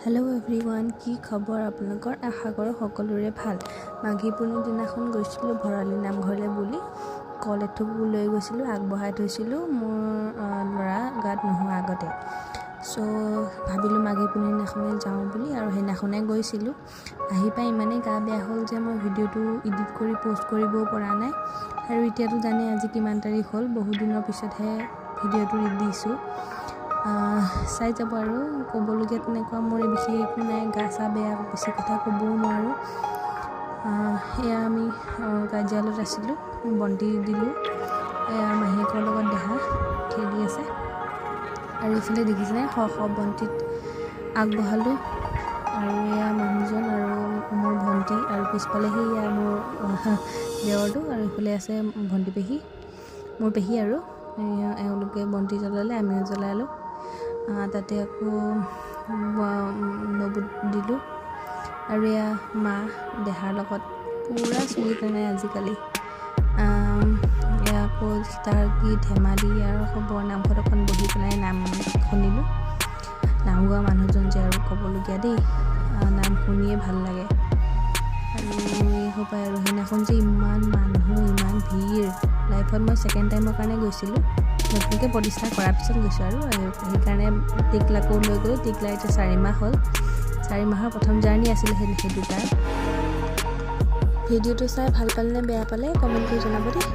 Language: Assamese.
হেল্ল' এভৰিৱান, কি খবৰ আপোনালোকৰ? আশা কৰোঁ সকলোৰে ভাল। মাঘী পূৰ্ণিমাৰ দিনাখন গৈছিলোঁ ভঁৰালী নামঘৰলৈ বুলি কল এথোকো লৈ গৈছিলোঁ, আগবঢ়াই থৈছিলোঁ মোৰ ল'ৰা গাত নোহোৱা আগতে। চ' ভাবিলোঁ মাঘী পূৰ্ণিমাৰ দিনাখনে যাওঁ বুলি আৰু সেইদিনাখনে গৈছিলোঁ। আহি পাই ইমানেই গা বেয়া হ'ল যে মই ভিডিঅ'টো এডিট কৰি প'ষ্ট কৰিবও পৰা নাই। আৰু এতিয়াতো জানেই আজি কিমান তাৰিখ হ'ল, বহুত দিনৰ পিছতহে ভিডিঅ'টো দিছোঁ। চাই যাব। আৰু ক'বলগীয়া তেনেকুৱা মোৰ বিশেষ একো নাই, গা চা বেয়া, বেছি কথা ক'বও নোৱাৰোঁ। এয়া আমি কাৰ্যালয়ত আছিলোঁ, বন্তি দিলোঁ। এয়া মাহীয়েকৰ লগত দেহা খেলি আছে। আৰু এইফালে দেখিছেনে, শ শ বন্তিত আগবঢ়ালোঁ। আৰু এয়া মানুহজন আৰু মোৰ ভণ্টি আৰু পিছফালে সেইয়া মোৰ দেৱৰটো আৰু এইফালে আছে ভণ্টি পেহী, মোৰ পেহী। আৰু এওঁলোকে বন্তি জ্বলালে, আমিও জ্বলালোঁ। তাতে আকৌ নবুত দিলোঁ। আৰু এয়া মা দেহাৰ লগত পূৰা চুলি টানে আজিকালি। এয়া আকৌ তাৰ কি ধেমালি। আৰু বৰ নামঘৰত অকণ বহি পেলাই নাম শুনিলোঁ। নাম গোৱা মানুহজন যে আৰু ক'বলগীয়া দেই, নাম শুনিয়ে ভাল লাগে। আৰু এই সোপাই। আৰু সেইদিনাখন যে ইমান মানুহ, ইমান ভিৰ, লাইফত মই ছেকেণ্ড টাইমৰ কাৰণে গৈছিলোঁ। নতুনকৈ প্ৰতিষ্ঠা কৰাৰ পিছত গৈছোঁ আৰু সেইকাৰণে টিকলাকো লৈ গ'লোঁ। টিকলা এতিয়া 4 মাহ হ'ল, 4 মাহৰ প্ৰথম জাৰ্ণি আছিলে সেইটো তাৰ। ভিডিঅ'টো চাই ভাল পালে নে বেয়া পালে কমেণ্ট কৰি জনাব দেই।